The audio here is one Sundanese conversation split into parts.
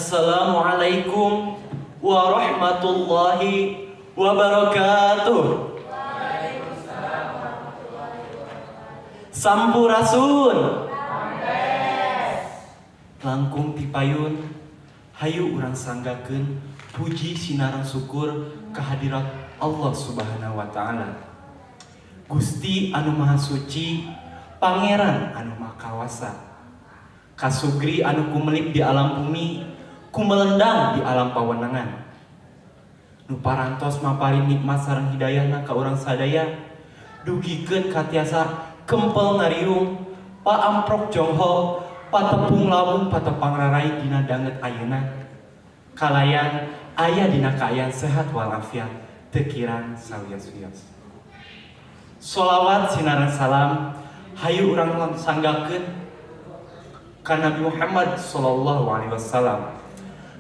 Assalamualaikum warahmatullahi wabarakatuh. Waalaikumsalam warahmatullahi wabarakatuh. Sampurasun. Rampes. Langkung tipayun, hayu urang sanggakeun puji sinareng syukur kehadirat Allah Subhanahu wa taala. Gusti anu Maha Suci, Pangeran anu Maha Kawasa. Kasugri anu kumelip di alam bumi, kumelendang di alam pawenangan. Nu parantos maparin nikmat sareng hidayahna ka urang sadaya, dugikeun katiasa kempel ngariung, paamprok jonghol, patepung lawung, patepang rarai dina danget ayeuna. Kalayan aya dina kaayaan sehat walafiat, teu kirang sawios-wios. Sholawat sinareng salam hayu urang sanggakeun ka Nabi Muhammad sallallahu alaihi wasallam,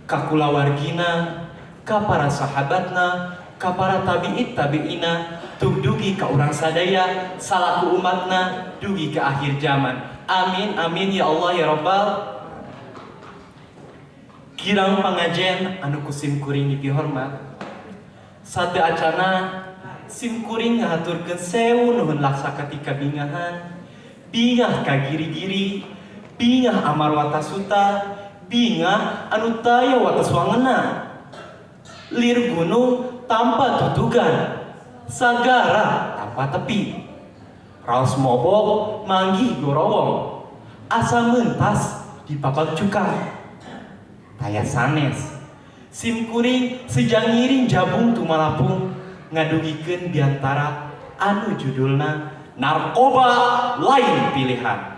ka kulawargina, ka para sahabatna, ka para tabi'it tabi'ina, tugdugi ka urang sadaya salaku umatna dugi ka akhir zaman. Amin amin ya Allah ya Rabbal. Kirang pangajen anu kusim kuring dipihormat, sate acana sim kuring ngahaturkeun sewu nuhun laksa ketika bingahan, bingah ka giri-giri, bingah amar watasuta, bingah anu taya wates wangena, lir gunung tanpa tutugan, sagara tanpa tepi, raos mobok manggih gorowong, asa mentas di papak cukang, taya sanes, sim kuring sejang ngiring jabung tumalapung ngadugikeun biantara anu judulna narkoba lain pilihan.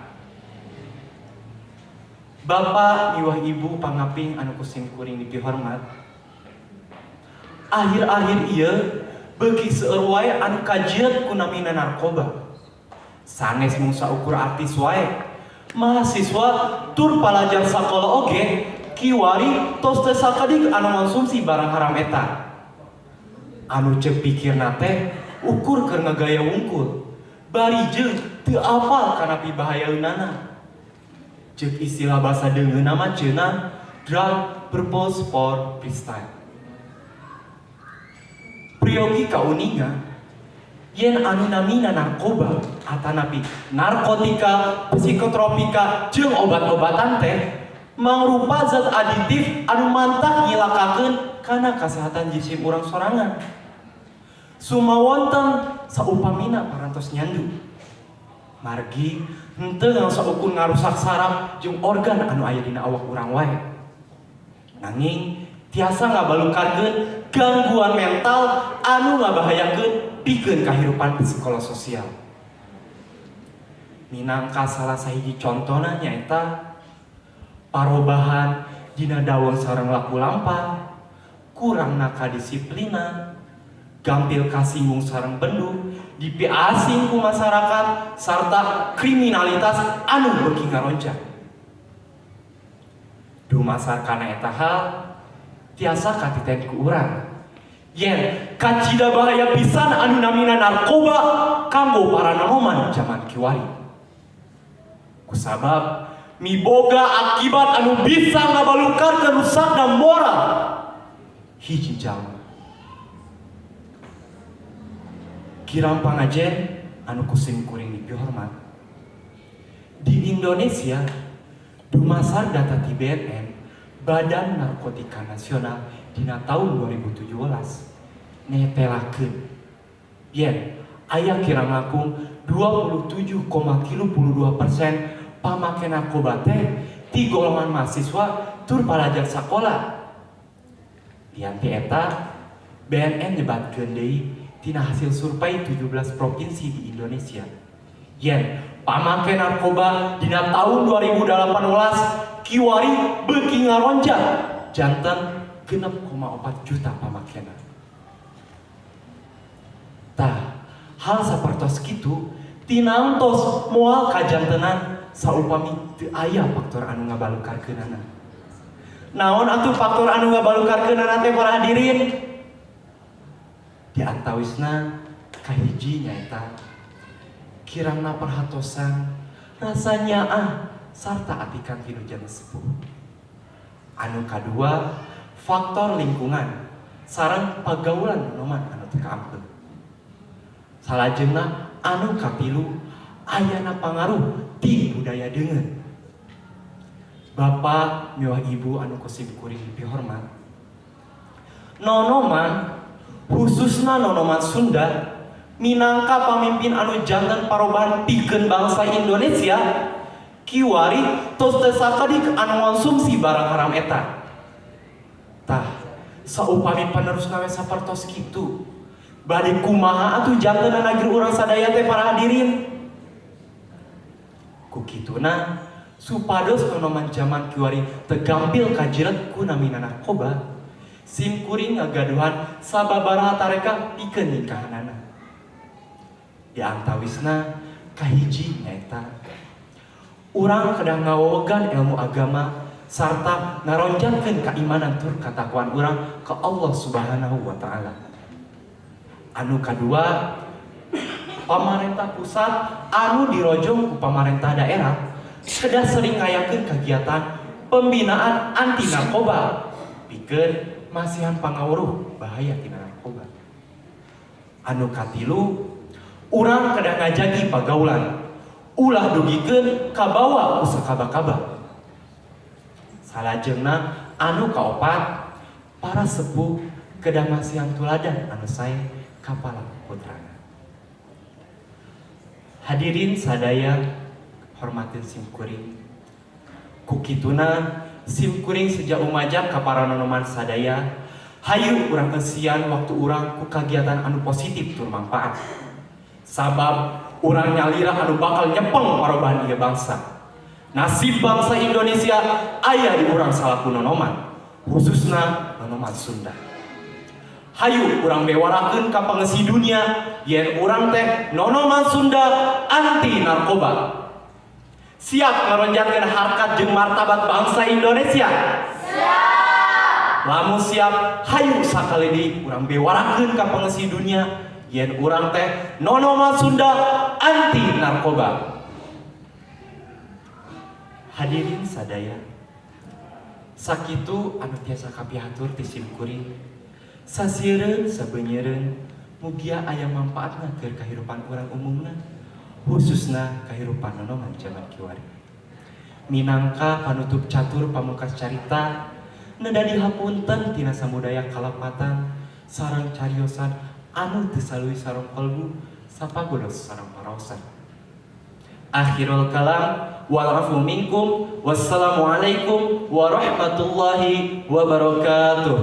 Bapak miwah ibu pangaping anu kusim kuring dipihormat, akhir-akhir ieu beuki seueur wae anu kajiet ku namina narkoba. Sanes mung saukur artis wae, mahasiswa tur palajar sakola oge kiwari tos teu sakedik anu ngonsumsi barang haram eta. Anu ceuk pikirna teh ukur keur ngagaya wungkul, bari jeung teu apal kana pibahayaeunana. Ceuk istilah bahasa deungeunna mah cenah drug purpose for freestyle. Priyogi kauninga yen anu namina narkoba atanapi narkotika, psikotropika jeung obat-obatan teh mangrupa zat aditif anu mantak nyilakakeun kana kasehatan jisim urang sorangan. Sumawonten saupamina parantos nyandu. Margi henteu saukur ngarusak saraf jeung organ anu aya dina awak urang wae. Nanging tiasa ngabalukarkeun gangguan mental anu ngabahayakeun pikeun kahirupan psikolososial. Minangka salah sahiji contona nyaeta parobahan dina dawang sareng laku lampah, kurangna kadisiplinan, gampil kasinggung sareng bendu, dipiasing ku masyarakat, sarta kriminalitas anu beuki ngaronjat. Dumasar kana eta hal tiasa katiten ku urang yen kacida bahaya pisan anu namina narkoba kanggo para nonoman jaman kiwari. Kusabab miboga akibat anu bisa ngabalukarkeun rusakna moral hiji jalma. Kirang pangajen anu kusim kuring dipihormat, di Indonesia dumasar data ti BNN, Badan Narkotika Nasional dina tahun 2017 netelakeun yen aya kirang langkung 27,32% pamake narkoba teh ti golongan mahasiswa tur palajar sakola. Lian ti eta, BNN nyebatkeun deui tina hasil survei 17 provinsi di Indonesia yen pamake narkoba dina tahun 2018 kiwari beuki ngaronjat janten 6,4 juta pamakena. Tah, hal sapertos kitu tinantos moal kajantenan saupami teu aya faktor anu ngabalukarkeunana. Naon atuh faktor anu ngabalukarkeunana teh para hadirin? Di antawisna kahiji nyaeta kirangna perhatosan, rasa nyaah sarta atikan kinujan sepuh. Anu kadua, faktor lingkungan sareng pagaulan nonoman anu teu kaampeu. Salajengna anu katilu, ayana pangaruh ti budaya deungeun. Bapak miwah ibu anu ku sim kuring dipihormat, nonoman khususna nonoman Sunda minangka pamimpin anu janten parobahan pikeun bangsa Indonesia kiwari tos teu sakedik anu ngonsumsi barang haram eta. Tah, saupami penerusna we sapertos kitu, bade kumaha atuh janten negeri urang sadaya teh, para hadirin? Ku kituna, supados nonoman jaman kiwari teu gampil kajiret ku namina narkoba, sim kuring ngagaduhan sababaraha tareka pikeun nyingkahanana. Di antawisna kahiji nyaeta urang kedah ngawewegan ilmu agama sarta ngaronjatkeun keimanan tur katakwaan urang ke Allah Subhanahu wa Ta'ala. Anu kadua, pamarentah pusat anu dirojong ku pamarentah daerah kedah sering ngayakeun kegiatan pembinaan anti narkoba pikeun masihan pangaweruh bahaya tina narkoba. Anu katilu, urang kedah ngajagi pagaulan, ulah dugikeun kabawa ku sakaba-kaba. Salajengna anu kaopat, para sepuh kedah masihan tuladan anu sae ka para putrana. Hadirin sadaya hormatin sim kuring, ku kituna sim kuring seja umajak ka para nonoman sadaya, hayu urang eusian waktu urang ku kagiatan anu positif tur manfaat, sabab urang nyalira anu bakal nyepeng parobahan ieu bangsa. Nasib bangsa Indonesia aya di urang salaku nonoman, khususna nonoman Sunda. Hayu urang bewarakeun ka pangeusi dunia yen urang teh nonoman Sunda anti narkoba. Siap ngaronjatkeun harkat jeung martabat bangsa Indonesia? Siap. Lamun siap, hayu sakali deui urang bewarakeun ka pangeusi dunia yen urang teh nonoman Sunda anti narkoba. Hadirin sadaya, sakitu anu tiasa kapihatur ti sim kuring. Sasiereun sabeunyereun, mugia aya manfaatna keur kahirupan urang umumna, khususna kahirupan nonoman jaman kiwari. Minangka panutup catur pamungkas carita, neda dihapunten tina samudaya kalepatan sareng cariosan anu teu salui sareng kalbu sapagodos sareng paraosan. Akhirul kalam wal afu minkum, wassalamualaikum warahmatullahi wabarakatuh.